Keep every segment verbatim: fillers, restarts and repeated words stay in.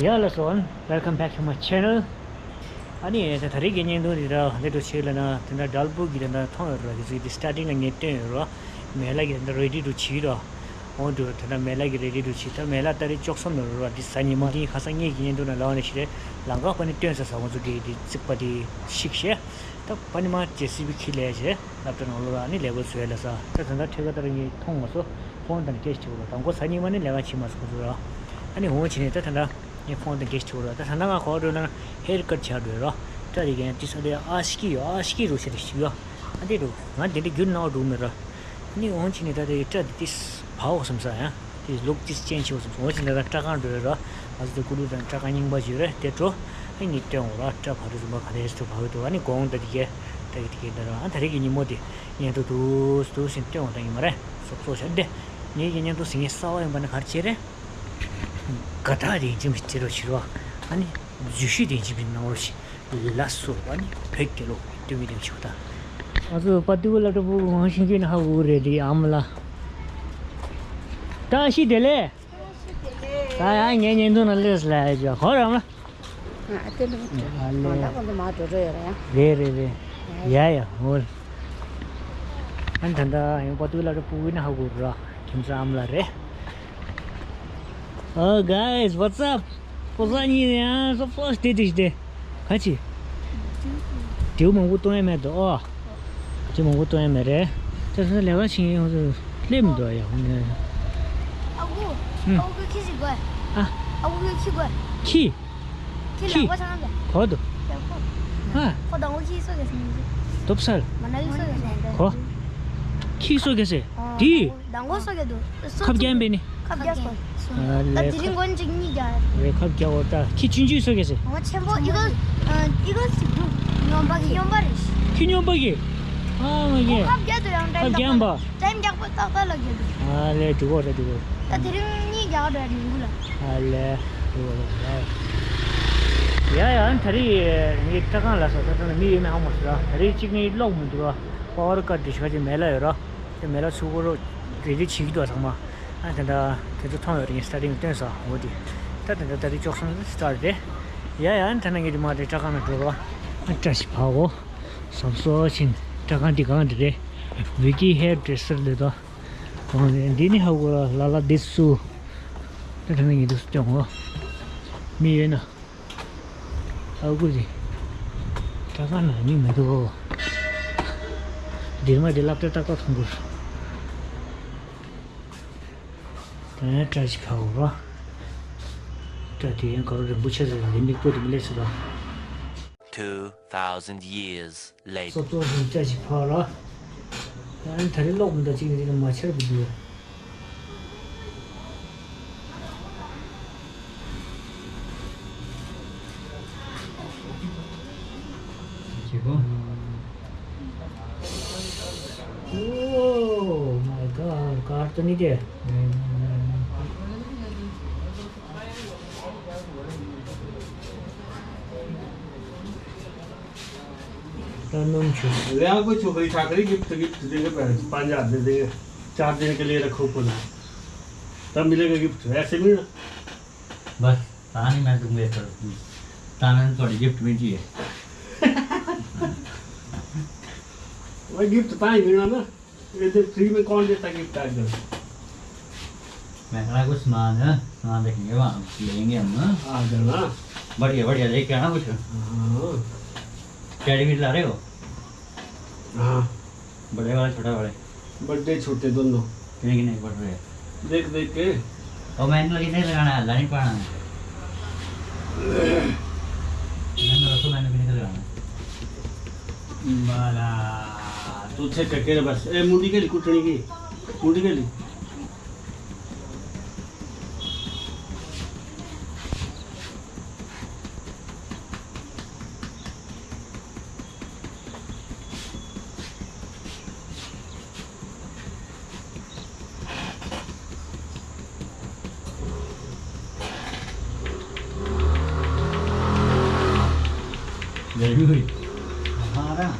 Yeah, hello everyone, welcome back to my channel. ཨ་ནི་ད་ད་རེས་ཀྱི་བརྙན་ཐུང་འདི་ར་འདི་འདྲ་བྱས་ལ་ན་དེ་འདྲ་དྲལ་པོ་གི་དེ་འདྲ་མཐོང་ཡོད་ར། དེ་ཚོའི་དེ་སི་ཊར་ཊིང་ང་ངས་སྟོན་ཡོད་ར། མེ་ལ་གི་དེ་འདྲ་རེ་ཌི་ཊུ་བྱས་ར། འོ་འདུག་དེ་འདྲ་མེ་ལ་གི་རེ་ཌི་ཊུ་བྱས། ད་མེ་ལ་ད་རེས་ལྕོགས་ཙམ་ཡོད་ར། དེ་གཟའ་ཉི་མ་དེ་ཁ་སང་ངས་ཀྱི་བརྙན་ཐུང་ན་ལའོ་ནས་ཤི་རེ་ལང་ཀ་པ་ནི་སྟོན་ས་ས་ཁོང་ཚོ་གི་དེ་རྩིག་པ་དེ་བཤིག་ཤེ། ད་པ་ནི་མ་ཇེ་སི་བི་ཁྱེར་ལས་བྱས། སློབ་གྲྭ་ནང་ལོགས་ལ་ཨ་ནི་ལས་ཀ་བཟོས་ལ་ས། ད་ད་ལྟ་ཁྲེ་ཀ་ཏར་ངས་མཐོང་མ་སོང་། ཕོན་དང་ཀེཤ་བྱེད་དགོས་ལ། དང་པོ་གཟའ་ཉི་མ་ནི་ལས་ཀ་བྱེད་མ་སོང་ཁོ་ཚོ་ར། ཨ་ནི་འོང་བྱས་ནས་ད་ད་ལྟ་ངས་ཕོན་དང་ཀེཤ་བྱེད་དགོས་ལ། ད་ད་ལྟ་ང་གོ་འགྲོ་ན་ཧེར་ཀཊ་བྱ་འགྲོ་ར། སྐྲ་དེ་གན་ཏི་སོ་དེ་ཨ་ཤི་ཀི་ཡོད། ཨ་ཤི་ཀི་རུ་ཤ་རེ་ཞིག་ཡོད། ཨ་དེ་རུ་ང་དེ་འདྲ་རྒྱུ་ནང་འགྲོ་མེད་ར། ཨ་ནི་འོང་བྱས་ནས་ད་དེ་སྐྲ་དེ་ཏིས་བའོ་བསམ་ས་ཡང་། དེ་ལུག་ཅིག་ཅན་ཆེ་བ་སོང་། འོ་ཅི་འདྲ་དང་སྐྲ་ཁང་འགྲོ་ཡོད་ར། ང་ཚོ་དེ་ཀུ་ལུ་དང་སྐྲ་ཁང་རྙིང་པ་ཞིག་རེད། དེ་འགྲོ། ཨ་ནི་སྟོན་འོ་ར། སྐྲ་བ་རི་ཟུམ་པ་ག་རེ་ཞིག་བ་གི་འདུག་ཨ་ནི་གོང་ད་དེ་གས་ད་གི་དེ་གས་འདི་ར། ཨ་ད་རེས་ཀྱི་ཉིན་མོ་དེ་བརྙན་ཐུང་དུ་དུ་ཞིག་སྟོན་འོ་ད་ཡིན་མ་རེད། སོབ་སོབ་ཞབས་བདེ། ངེད་ཀྱི་བརྙན་ཐུང་ཟིན་ངེས་གསར་བ་ཡིན་པ་ནི་ག་རེ་བྱེད་རེད། དགའ་ཐག་རིང་ཅིམ་ཞིག་བྱེད་རོགས་ཞིག་ཨ་ནི་འཛུལ་ཞུགས་དེ་ཅིམ་ཞིག་གནང་རོགས་ཞིག་ལ་སོ་བ་ནི་བོད་རྒྱལ་ལོ་སྟོན་མི་དེ་ཆོག་ད། ང་ཚོ་པ་ཏི་བུ་ལ་ཏྲ་བུ་ཝང་ཤིང་ཀུན་ཧ་གོ་རེད་དེ་ཨ་མ་ལ། བཀྲ་ཤིས་བདེ་ལེགས། ད་ཡང་ངའི་བརྙན་ཐུང་ནང་སླེབས་ལ་ཡ་ཅོ་ཧོ་ར་མ། ང་ཨ་ཏེ་ལུ་ཨ་ལེ། ང་ད་ཁོང་ཚོ་མ་འགྲོ་འགྲོ་ཡོད་ར་ཡ། རེད་རེད་རེད། ཡ་ཡ་ཧོ། ཨ་ད་ད་ཡང་པ་ཏི་བུ་ལ་ཏྲ་བུ་ཝི་ན་ཧ་གོ་ར་ཁྱིམ་ཚང་ཨ་མ་ལ་རེད། Oh, guys, what's up? ཕོ་གསར་གཉིས་ཡང་སོ་ཕོ་སྟེ་དེ་ཞིག་སྟེ། ག་ཅི། དེའུ་མང་པོ་གཏོང་ཡ་མེད་དོ། ཨོ། དེའུ་མང་པོ་གཏོང་ཡ་མེད་རེད། ད་སོ་ལས་ཀ་བྱེད་ཡོང་དུ་སླེབས་མི་འདུག་ཡ་ཧོ་ནས། ཨ་ཁུ། ཨུ། ཨ་ཁུ་ཁྱི་ཞིག་དགོས། ཨ། ཨ་ཁུ་ཁྱི་དགོས། ཁྱི། ཁྱི་ཁྱི། ལག་པ་ཚང་ལ། གོ་དུ། ཡ་ཁོ། ཨ། ཁོ་དང་པོ་ཁྱི་གསོ་ག་ཟེར་ནི། དུབ་སལ། མ་ན་ལི་གསོ་ག་ཟེར་ནི། གོ། ཁྱི་གསོ་ག་ཟེར། ཨ། དེ། དང་པོ་གསོ་ག་དུ། ཁབ་རྒྱན་པས་ནི། ཁབ་རྒྱག་སོང་། ཨ་ད་ལེ། དེ་རིང་མགོན་གཅིག་གཉིས་རྒྱག་རེད། ཁབ་རྒྱག་འོ་ད་ཁྱི་ཆུང་ཆུང་གསོ་ག་ཟེར། ཨ་ཆེན་པོ་ཨི་གོ། ཨ་ཨི་གོ་ཞིག་འདུག་སྨྱོན་པ་གི། སྨྱོན་པ་རེད། ཁྱི་སྨྱོན་པ་གི། ཨ་མ་གི། ཁབ་རྒྱག་དུ་ཡང་ཁབ་རྒྱན་པ། ཊའིམ་རྒྱག་པ་ཏག་ཏག་ལ་རྒྱག་དུ། ཨ་ལེ་འགྲིག་གོ་རེད་འགྲིག་གོ་རེད། ད་དེ་རིང་གཉིས་རྒྱག་རེད་ནི་གུ་ལ། ཨ་ལེ། འགྲིག་གོ་རེད་ཡ། ཡ་ཡ་ད་རེས་ངའི་སྐྲ་ཁང་ལ་སོ་ད་ད་མི་ཡོད་མེད་ཧ་མ་སོ་ར། ད་རེས་གཅིག་ནི་གློག་མི་འདུག་ར། པ་ཝར་ཀཊ་དེ་ཞིག་ག་ཅིག་མེད་ལ་ཡོད་ར། དེ་མེད་ལ་ཚུར་གོ་རོ་རེ་རེ་བྱེད་ཀྱི་འདུག་ཚང་མ། ཨ་དེ་འདྲ་དེ་ཚོ་མཐོང་ཡོད་རེད། ངས་སི་ཊར་ཊིང་སྟོན་ས་འོ་དེ། ད་དེ་འདྲ་ད་རེས་ལྕོགས་སོང་སི་ཊར་ཊི་རེད། ཡ་ཡ་ཨ་ནི་ད་ནང་གི་དེ་མ་དེ་སྐྲ་ཁང་ལ་འགྲོ་རོགས། ཨ་བཀྲ་ཤིས་ཕ་གོ། སོབ་སོ་ཕྱིན་སྐྲ་ཁང་དེ་གང་དེ་རེད། ཝི་ཀི་ཧེར་ཌེ་སར་ལས་དོ། འདི་ནི་ཧ་གོ་ལ་ལ་ལ་དེ་སུ། ད་ད་ནང་གི་དེ་སུ་སྟོན་འོ། མི་ཡོད་ན། ཨ་ཁུ་དེ། སྐྲ་ཁང་ནང་མི་མི་འདུག་འདིར་མ་དེ་སློབ་གྲྭ་ཏག་ཏག་མཐོང་གི་རེད། ད་ཡང་སྐྲ་ཞིག་ཕ་འོ་ར། སྐྲ་དེ་ཡང་ག་རེ་རིང་པོ་ཆགས་ཟེར་ལ་མིག་པོ་དེ་མི་ལེགས་ཟེར་ལ། Two thousand years later. སོབ་སོབ་ཞིག་སྐྲ་ཞིག་ཕ་ར། ད་ཡང་ད་རེས་གློག་མི་འདུག་གཅིག་ནས་གཅིག་ལ་མ་ཆར་བུ་འདུག Oh my God, ཀར་ཏོ་ནི་དེ། ད་སྣུམ་ཆུ། ले आपको छुपरी छाकरी gift gift देंगे, पाँच हजार दे देंगे, चार दिन के लिए रखो पूरा, तब मिलेगा गिफ्ट, ऐसे नहीं ना। बस, ताने मैं तुमको एक करूँ। ताने थोड़ी गिफ्ट में चाहिए। वही गिफ्ट ताई मिलना ना। ये तो फ्री में कौन देता गिफ्ट आजकल? मैं कहा कुछ सामान है, सामान रखेंगे वहाँ, लेंगे हम ना। आ जाना। बढ़िया, बढ़िया, लेके आना कुछ। हाँ। टेडी भी ला रहे हो? हाँ। बड़े वाले, छोटा वाले? बड़े छोटे दोनों। कितने कितने के पड़ रहे हैं? देख देख के। और मैनुअल कितने लगाना है? लाइन पढ़ना है। मैनुअल रखो, मैनुअल कितने लगाना है? मारा, तू चेक करके रे बस। ए, मुंडी के लिए कुटनी की। मुंडी के लिए। Very good. हाँ,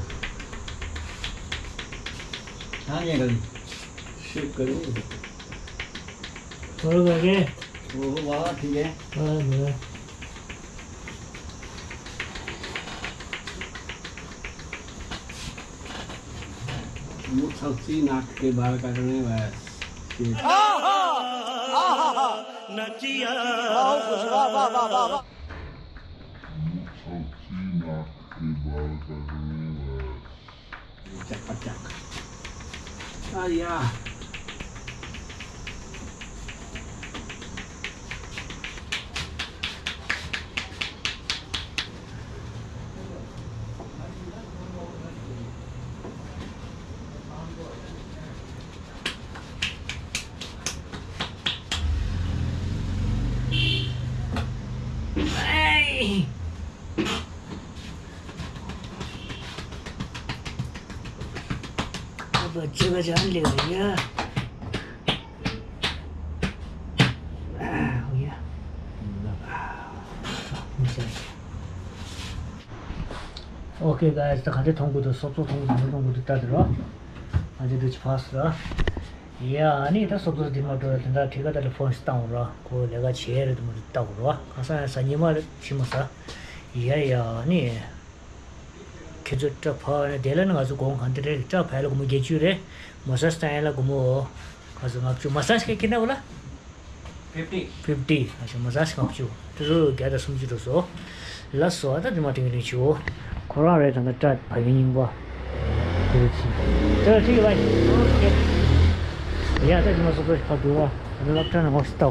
हाँ, ये गली। शिफ्ट करूँ। और लगे? वो, वाह, ठीक है। हाँ, हाँ। मुसलसी नाक के बाल काटने वाला। मुसलसी नाक के बाल काटने वाला। चक, चक। आ या। Okay guys, ད་ག་འདྲ་མཐོང་གི་འདུག་སོབ་སོབ་མཐོང་གི་འདུག་མཐོང་གི་འདུག་ལྟ་དེ་རོ། ཨ་ཅེ་འདུག་ཅི་ཕག་སི་རོ། ཡ་ཨ་ནི་ད་སོབ་སོབ་དེ་མ་འགྲོ་ཡ་དེ་འདྲ་ཁྲི་ཀ་ད་ལ་ཕོན་ཞིག་བཏང་རོ། ཁོ་ལས་ཀ་བྱེད་རེད་དུ་མ་རེད་ལྟ་གོ་རོ། ཁ་སང་ཡ་ས་ཉི་མ་རེད་ཕྱི་མ་ས། ཡ་ཡ་ཨ་ནི། ཁྱེད་ཚོ་སྐྲ་ཕར་ནས་དེ་ལ་ནི་ང་ཚོ་གོང་གང་དེ་རེད། སྐྲ་ཕར་ལ་སྒོར་མོ་བརྒྱད་ཅུ་རེད། མ་སཱ་ཇི་བཏང་ཡ་ལ་སྒོར་མོ་ག་ཚོད་ལྔ་བཅུ། མ་སཱ་ཇི་ག་ཁྱེད་ན་བ་ལ། ཕིབ་ཊི། ཕིབ་ཊི། ཨ་ཤ་མ་སཱ་ཇི་ལྔ་བཅུ། ཏི་རུ་བརྒྱ་དང་སུམ་ཅུ་འགྲོ་སོ། ལ་སོ་ཨ་ད་དེ་མ་དྲན་གི་རིང་ཆུ་བོ། ཁོ་རང་རེད་ད་ནི་སྐྲ་ཕ་གི་རྙིང་པ། དེ་རུ་ཆི། ཏི་རུ་ཆི་གི་བ། ཡ་ད་དེ་མ་སོ་སོ་ཕ་དུ་བ། ད་སློབ་གྲྭ་ནང་ངོ་ཤི་ལྟ་བ།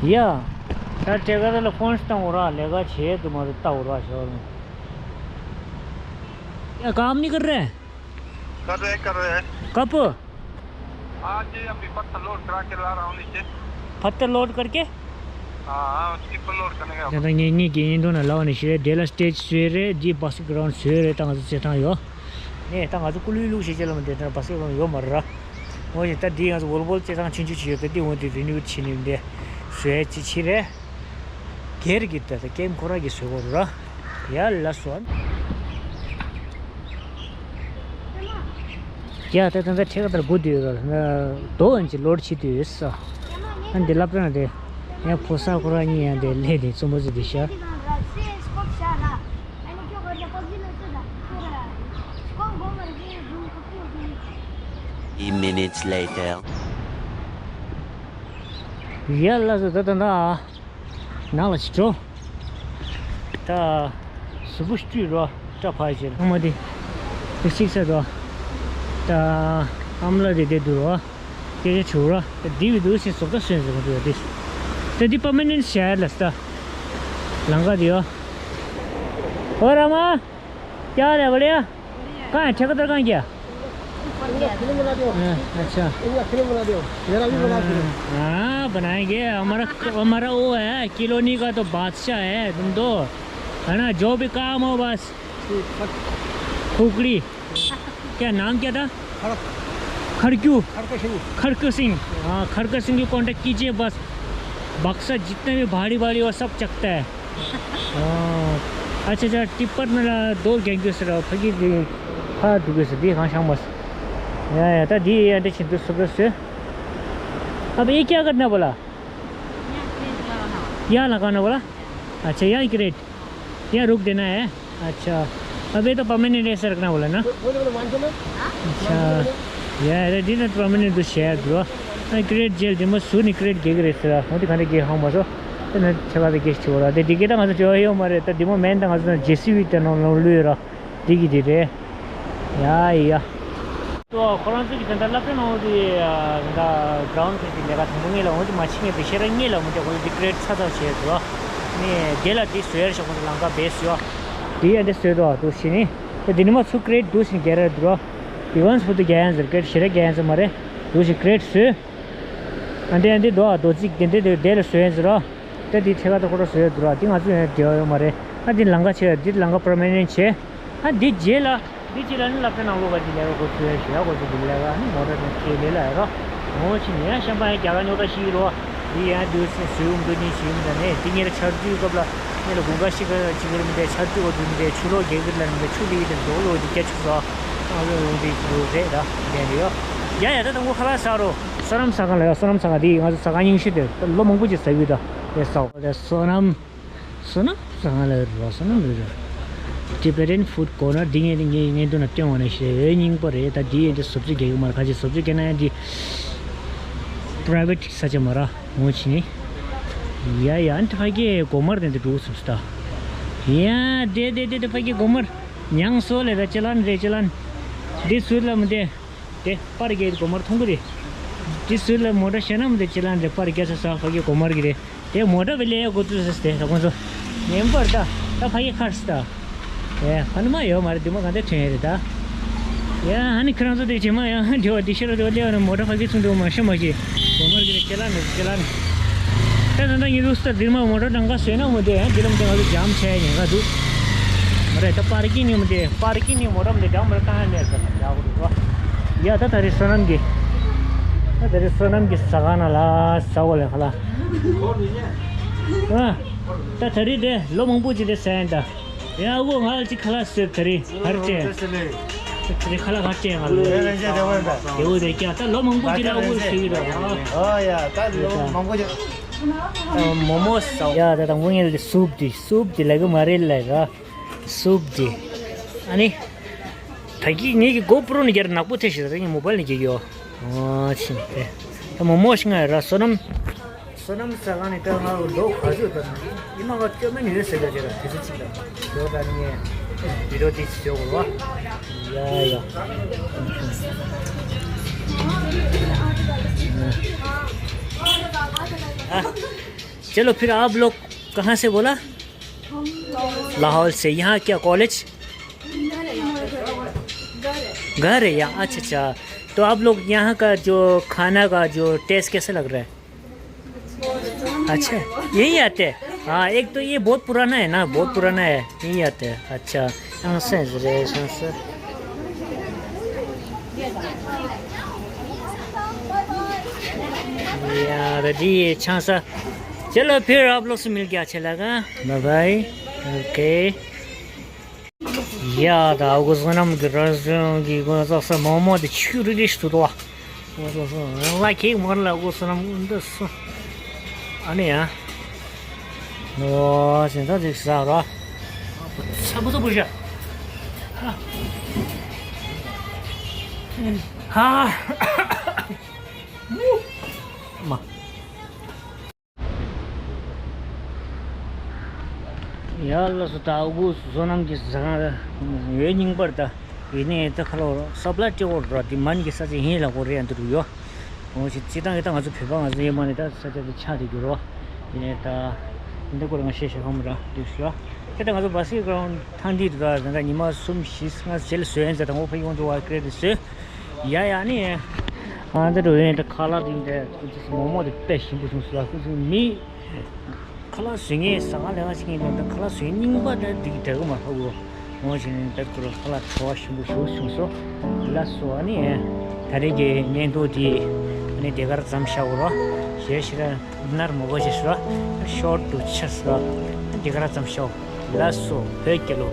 ཡ། ད་ཁྲི་ཀ་ད་ལ་ཕོན་ཞིག་བཏང་འོ་ར། ལས་ཀ་བྱེད་དུ་མ་རེད་ལྟ་འོ་ར་ཞོར་ནས། ཡ་काम नहीं कर रहे हैं? कर रहे हैं, कर रहे हैं। कब? आज ये अभी पत्थर लोड करा के ला रहा हूँ नीचे। पत्थर लोड करके? हाँ, हाँ, उसके ऊपर लोड करने का। ད་ངས་ངས་རྒན་ཡིན་དོ་ན་ལའོ་ནས་ཤི་རེད། དེ་ལ་སི་ཊེ་ཇི་བཟོས་རེད། འདི་བྷ་སི་ཀི་རའུན་ཌི་བཟོས་རེད། ད་ང་ཚོ་རྩེད་ཐང་ཡོད། ནས་ད་ང་ཚོ་ཀུ་ལུ་ལུག་ཞེས་བྱས་ལ་མ་འདྲེ་ད་བྷ་སི་ཀི་རའུན་ཌི་ཡོད་མ་རེད་ར། འོ་ཡ་ད་འདི་ང་ཚོ་ཝོལ་ལི་བོལ་རྩེད་ཐང་ཆུང་ཆུང་ཅིག་ཡོད། ད་འདི་འོ་འདི་རི་ནོ་ཝེ་ཊི་བྱེད་ནི་འདི་བཟོས་ཅི་ཕྱི་རེད། སྒེར་གྱི་ད་ད་ཀེམ་ཁོ་ར་གི་བཟོས་གོ་ར། ཡ་ལ་སོ། ཡ་ད་ད་ད་ཁྲེ་ཁ་ད་སྒོ་དུས་ར་དོ་འོན་ཅི་ལོར་ཆི་དུས་ས། ཨ་འདི་ལབ་ན་དེ་ཡ་ཕོ་ས་ཁོ་ར་གཉིས་ཡ་དེ་ལས་དེ་རྩོམ་པ་ཟི་དུས་ཤ། Few minutes later. ཡ་ལ་སོ་ད་ད་ད། ནང་ལ་ཅིག་འགྲོ། ད། གཟུགས་པོ་བཀྲུས་རོ། སྐྲ་ཕར་བྱས་ལ་ཨ་མ་དེ། དེ་གཅིག་ས་རོ། ད། ཨ་མ་ལ་དེ་དེ་འདུག་རོ། སྐད་ཆ་བྱུང་རོ། ད་འདི་བི་འདུག་སེ་བཟོ་ལྟ་སོན་ཟེར་གི་འདུག་ཡ་དེ། ད་འདི་པར་མ་ནེན་ཊི་བྱས་ལ་ས། ལང་ཀ་དེ་ཡོ། ཨོ་ར་མ། क्या हो रहा है बढ़िया? कहाँ है ठेकेदार, कहाँ गया? ऊपर गया। फिल्म बना दो। हाँ, अच्छा। इनका फिल्म बना दो। मेरा भी बना दो। हाँ, बनाएंगे। हमारा, हमारा वो है, कॉलोनी का तो बादशाह है तुम तो, है ना? जो भी काम हो बस। ठीक, सर। खुकड़ी। क्या नाम क्या था? खड़क। खड़क्यू। खड़क सिंह। खड़क सिंह। हाँ, खड़क सिंह की कॉन्टैक्ट कीजिए बस। बक्सा जितने भी भारी भारी वो सब चकता है। ཨོ། ཨ་ཅེ་ཅེ་ཏི་པར་ནི་ལ་རྡོ་རྒྱག་རྒྱུ་ཟེར་བ་ཕ་གི་དེ་ཕ་འགྲོ་དགོས་ཟེར་དེ་གང་ཤང་མ་སོ། ཡ་ཡ་ད་དེ་ཡ་འདྲ་ཆེན་པོ་སོ་པ་སོ། अब ये क्या करना बोला? यहाँ लगा ना बोला? अच्छा, यहाँ ग्रेट, यहाँ रुक देना है। अच्छा, अब ये तो परमानेंट ऐसे रखना बोला ना? बोले, बोले, मान चलो। अच्छा, यार, ये दिन परमानेंट तो शेयर ब्रो। ग्रेट जेल दिमो सुनी ग्रेट गेग रेस रा। होती खाने गे हम मजो। ད་ནི་ཆ་ག་ད་གེ་ཞིག་བྱེད་དགོས་ར། དེ་དེ་གེ་ད་ང་ཚོ་བྲེལ་བ་ཡོད་མ་རེད། ད་དེ་མོ་མེན་ད་ང་ཚོ་ཇེ་སི་བི་དེ་ནང་ལོགས་ལུས་ར། དེ་གི་དེ་རེད། ཡ་ཡ། ཏོ་ཁོ་རང་ཚོ་གི་དེ་འདྲ་སློབ་གྲྭ་ནང་དེ་འདྲ་གྲའུན་ཌི་དེ་ལས་ཀ་དང་པོ་ངེད་ལ་འོང་དེ་མ་ཕྱི་ངེད་དེ་ཤེས་ར་ངེད་ལ་འོང་དེ་ཁོ་ལ་དེ་ཀི་རེ་ཊི་ཚ་ཚ་བྱས་འདུག་ནས་དེ་ལ་དེ་བཟོས་ར་ཤག་ཁོ་ཚོ་ལང་ཀ་བེ་བཟོས་བ། དེ་ཡ་དེ་བཟོས་འདུག་འདུག་ཞེས་ནི། དེ་ནི་མ་ཚུགས་ཀི་རེ་ཊི་འདུག་ཞེས་རྒྱལ་ར་འདུག་ར། དེ་ཝན་སི་བུ་དུ་རྒྱལ་ཡང་ཟེར་ཀི་རེ་ཊི་ཞེ་ར་རྒྱལ་ཡང་ཟེར་མ་རེད། འདུག་ཞེས་ཀི་རེ་ཊི་བཟོས། ཨ་འདི་ཨ་འདི་རྡོ་ཨ་རྡོ་རྩིག་དེ་འདི་དེ་དེ་ལ་བཟོས་ཡིན་ཟེར་རོ། ད་འདི་ཐད་ཀར་དུ་ཁོ་ར་བཟོས་ཡོད་འདུག་ར། འདི་ང་ཚོ་ཡང་འབྲེལ་བ་ཡོད་མ་རེད། ཨ་འདི་ལང་ཀ་བྱས་འདི་ལང་ཀ་པར་མ་ནེན་ཊི་བྱས། ཨ་འདི་རྗེས་ལ་འདི་རྗེས་ལ་ནི་སློབ་གྲྭ་ནང་ལོགས་ཀ་འདི་ལས་ཀ་འགོ་ཚུགས་ཡ་ཞུ་ཡ་འགོ་ཚུགས་འདི་ལས་ཀ་ནི་མོ་ཊ་ནས་ཁྱེད་ལས་ལ་ཡ་རོ། ངོ་ཆེ་ནས་ཡང་ཤམ་པ་ཡང་རྒྱ་གར་ཉོ་ད་ཤི་རོ། འདི་ཡང་དུས་སུ་བཟོས་འོང་དུས་ནི་ཤི་འོང་ད་ནས་འདི་ངེད་ར་ཆར་དུས་སྐབས་ལ་ངེད་ལ་དགུན་ཁ་ཤི་ཁ་ཅིག་གི་ར་མི་འདྲ་ཆར་དུས་འོ་དུས་མི་འདྲ་ཆུ་ལོག་རྒྱག་གི་ར་མི་འདྲ་ཆུ་ལི་གི་དེ་འདོག་ལོག་འདི་རྒྱ་ཆུ་ཟ། ཨ་ལོ་འོང་དུས་ཀྱི་འདུག་རེད་ད་འདི་འདྲ་ཡོད། ཡ་ཡ་ད་ད་ངོ་ཁ་ལག་ཟ་རོ། བསོད་ནམས་ཟ་ཁང་ལ་ཡ། བསོད་ནམས་ཟ་ཁང་དེ་ང་ཚོ་ཟ་ཁང་རྙིང་ཤོས་དེ་ལོ་མང་པོ་ཅིག་ཟ་གི་ད་དེ་ཟ་བ་དེ་བསོད་ནམས། བསོད་ནམས་ཟ་ཁང་ལ་ཡོད་རེད་བ། བསོད་ནམས་རེད་རེད། Tibetan Food Corner། འདི་ངས་ངས་ངས་འདུག་ན་སྟོན་འོང་ནས་ཤེས། འོས་རྙིང་པ་རེད། ད་འདི་ཡས་འདི་བཟོ་བཅོས་རྒྱག་གི་མ་རེད། ཁ་ཅིག་བཟོ་བཅོས་རྒྱག་ན་ཡང་འདི་private ས་ཆ་མ་རེད། ངོ་ཆི་ནི། ཡ་ཡ། ཨ་ནི་ཕ་གིའི་སྒོ་དམར་དེ་འདི་འགྲོ་སོང་ད། ཡ་དེ་དེ་དེ་དེ་ཕ་གིའི་སྒོ་དམར། མྱང་སོ་ལས་ད་ཅི་ལན་རེད། ཅི་ལན། འདི་ཟུར་ལ་མི་དེ། དེ་པར་རྒྱག་གི་སྒོ་དམར་མཐོང་གི་རེད། དེ་ཟུར་ལ་མོ་ཊ་ཤེ་ན་མོ་དེ་ཅི་ལན་དེ་པར་རྒྱག་ས་ས་ཕ་གི་སྒོ་དམར་གི་རེད། དེ་མོ་ཊ་བི་ལེ་ཡ་གོ་ཏུ་ས་དེ་ད་ཁོང་ཚོ་ཉན་པར་ད། ད་ཕ་གི་ཁར་སི་ད། ཨེ་ཕ་ནི་མ་ཡོད་མ་རེད། དེ་མ་གང་དེ་ཐོན་ཡ་རེད་ད། ཡ་ཨ་ནི་ཁྱེད་རང་ཚོ་དེ་ཇེ་མ་ཡང་དེ་བ་དེ་ཤེ་ར་དེ་བ་ལེ་ཡ་ན་མོ་ཊ་ཕ་གི་ཚུན་དེ་བ་མ་ཤེ་མ་ཤེ་སྒོ་དམར་གི་རེད། ཅི་ལན་ནི་ཅི་ལན། ད་ད་ད་ཡིན་རུ་སྟ་འདིར་མ་མོ་ཊ་གྲངས་ཀ་བཟོས་ན་མོ་དེ་ཡང་འདི་ལམ་དེ་ང་ཚོ་འཇམ་ཆེ་ཉེན་ཁ་འདུག་མ་རེད། ད་པར་ཀིང་ནི་མོ་དེ་པར་ཀིང་ནི་མོ་ཊ་མོ་དེ་འཇམ་མ་རེད། ད་ཧ་ལས་ས་ཡག་པོ་འདུག་བ། ཡ་ད་ད་རེས་བསོད་ནམས་ཀྱི་ད་ད་རེས་བསོད་ནམས་ཀྱི་ཟ་ཁང་ན་ལ་ཟ་བ་ལས་ཁ་ལ། ཨ་ད་ད་རེས་དེ་ལོ་མང་པོ་ཅིག་དེ་ཟ་ཡིན་ད། ཡ་འོ་ང་ལ་ཅིག་ཁ་ལག་ཟེར། ད་རེས་ག་རེ་སྤྲད། ད་རེས་ཁ་ལག་ག་རེ་སྤྲད་ང་ལ། ཡ་འོ་དེ་ཀྱང་ད་ལོ་མང་པོ་ཅིག་ལ་འོ་ཟེར་གི་ར། ཨོ་ཡ་ད་ལོ་མང་པོ་ཅིག་མོ་མོ་ཟ། ཡ་ད་དང་པོ་ངས་ལ་སུབ་དེ་སུབ་དེ་ལ་གི་མ་རེད་ལ་ར། སུབ་དེ་ཨ་ནི། ད་གི་ངེད་ཀྱི་གོ་པྲོ་ནི་རྒྱར་ནག་པོ་ཐེ་ཞིག་རེད། ངས་མོ་བལ་ནས་རྒྱག་གི་ཡོད། ཨོ་ཕྱིན་ཏེ། ད་མོ་མོ་ཞིག་ང་ར་བསོད་ནམས། བསོད་ནམས་ཟ་ཁང་ནས་ད་ང་ལོ་ག་ཚོད་ད་ཡིན་མ་ག་སྐྱོ་མེད་ཡོད་ཟེར་ག་ཅེ་ར་དེ་ཚོ་ཅིག་ལ་ཡོད། ད་ནི་ངས་བི་ཌིའོ་དེ་ཅིག་ཡོད་གོ་བ། ཡ་ཡ། हाँ। चलो फिर आप लोग कहाँ से बोला? लाहौल से। यहाँ क्या कॉलेज? घर है यहाँ। अच्छा अच्छा। तो आप लोग यहाँ का जो खाना का जो टेस्ट कैसा लग रहा है? अच्छा, यही आते हैं। हाँ, एक तो ये बहुत पुराना है ना, बहुत पुराना है, यही आते हैं। अच्छा। ཡང་སེ་རེད་ཡང་སེ། ཡ་རེ་ཌི་ཆང་ས། चलो फिर आप लोग से मिल के अच्छे लगा। Bye bye. ओके। ཡ་ད་ཨ་གོ་བསོད་ནམས་ཀྱི་ར་ཟོན་གྱི་གོ་ས་ས་མོ་མོ་དེ་ཆུ་རི་རི་ཞིག་ཏུ་དོ། ཨ་གོ་བསོད་ནམས་ལ་ཨ་གོ་བསོད་ནམས་འདི་སུ། ཨ་ནི་ཡ། ནོ་ཞེན་ད་ཅིག་ཟ་ར། ཚ་པོ་ཚ་པོ་ཤ། ཧ། མ། ཡ་ལ་སོ་ད་ཨ་གོ་བསོད་ནམས་ཀྱི་ཟ་ཁང་ཡོད་རྙིང་པར་ད། ཡིན་ནའི་ད་ཁ་ལོ་སབ་ལ་ཏྲེ་འོར་ར་དེ་མན་གྱི་ས་ཆ་ཡིན་ལ་གོ་རེ་ཡང་འདུག་ཡོ། འོ་ཞིག་སྤྱི་བཏང་གི་ད་ང་ཚོ་བོད་པ་ང་ཚོ་ཡིན་མ་ནི་ད་ས་ཆ་དེ་ཆགས་དེ་འགྱུར་རོ། ཡིན་ནའི་ད་འདི་སྐོར་ང་ཤེས་ཤེས་ཁ་མོ་ར་འདུག་ཤོ། ཁྱེད་ད་ང་ཚོ་བ་སི་གི་རང་ཐང་འདི་ར་ད་ཉི་མ་གསུམ་བཞི་ལྔ་རྗེས་ལ་བཟོས་ཡིན་ཟེར། ད་ངོ་ཕ་ཡོང་འགྲོ་བ་ཀྲེ་དེ་བཟོས། ཡ་ཡ་ནི། ཨ་འདི་འགྲོ་ཡིན་ད་ཁ་ལག་དེ་ཡིན་ད་ཁོ་ཚོ་མོག་མོག་དེ་དཔེ་ཞིམ་པོ་བྱུང་སོང་། ཁོ་ཚོ་མི། ཁ་ལག་བཟོ་མཁན་ཟ་ཁང་ལས་ཀ་བྱེད་མཁན་ལ་ད་ཁ་ལག་བཟོ་མཁན་རྙིང་པ་ད་འགྲིག་འདྲ་གི་མ་ཧ་གོ། འོ་བྱས་ནས་ད་ཁོ་རང་ཁ་ལག་བྲོ་བ་ཞིམ་པོ་ཞིག་བྱུང་སོང་། ལགས་སོ། ཨ་ནི་ད་རེས་ཀྱི་བརྙན་ཐུང་འདི་ཨ་ནི་དེ་གར་མཚམས་བཞག་གོ་རོ། ཞེས་ཞེ་ར་ནར་མོ་གོ་ཞེས་ཞུ་ར། ཤོར་དུ་ཆས་ར། དེ་གར་མཚམས་བཞག་ལགས་སོ། བོད་རྒྱལ་ལོ།